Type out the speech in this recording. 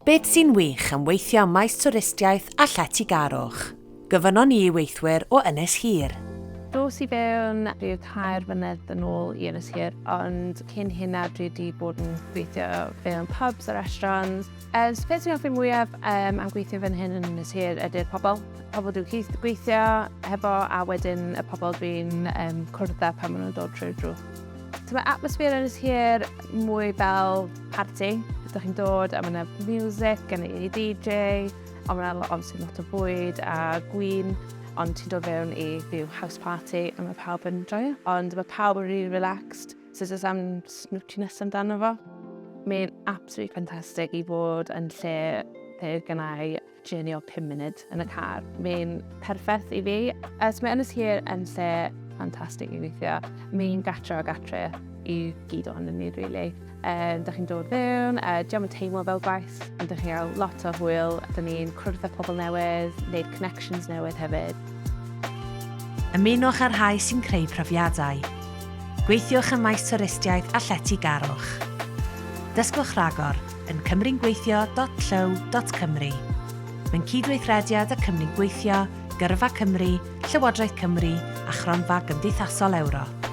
Beth sy'n wych am weithio ym maes twristiaeth a lletygarwch? Gofynnon ni i weithwyr o Ynys Hir. Dos i fewn rhyw tair mlynedd yn ôl i Ynys Hir, ond cyn hynna dwi wedi bod yn gweithio fewn pubs a restaurants. So beth dwi'n hoffi mwyaf um, am gweithio fan hyn yn Ynys Hir ydy'r pobl. Pobl dwi'n gweithio hefo a wedyn y pobl dwi'n um, cwrdd â pan maen nhw'n dod trwy'r drws. So mae atmosphere Ynys Hir mwy fel party. Ydych chi'n dod a mae yna music, gen i DJ, ond mae yna obviously lot o bwyd a gwin, ond ti'n dod fewn i fyw house party a mae pawb yn joio. Ond mae pawb yn really relaxed, so does am snootiness amdano fo. Mae'n absolutely fantastic i fod yn lle lle gennau journey o 5 munud yn y car. Mae'n perffaith i fi. So mae Ynys Hir yn lle ffantastig i weithio. Mae'n gatre o gatre i gyd ohonyn ni, really. Um, da chi'n dod fewn, diolch yn teimlo fel gwaith, ond da chi'n cael lot o hwyl. Da ni'n cwrdd â pobl newydd, wneud connections newydd hefyd. Ymunwch â'r rhai sy'n creu profiadau. Gweithiwch ym maes twristiaeth a lletygarwch. Dysgwch ragor yn cymru'ngweithio.llyw.cymru. Mewn cydweithrediad â Cymru'n Gweithio, Gyrfa Cymru, Llywodraeth Cymru a Chronfa Gymdeithasol Ewrop.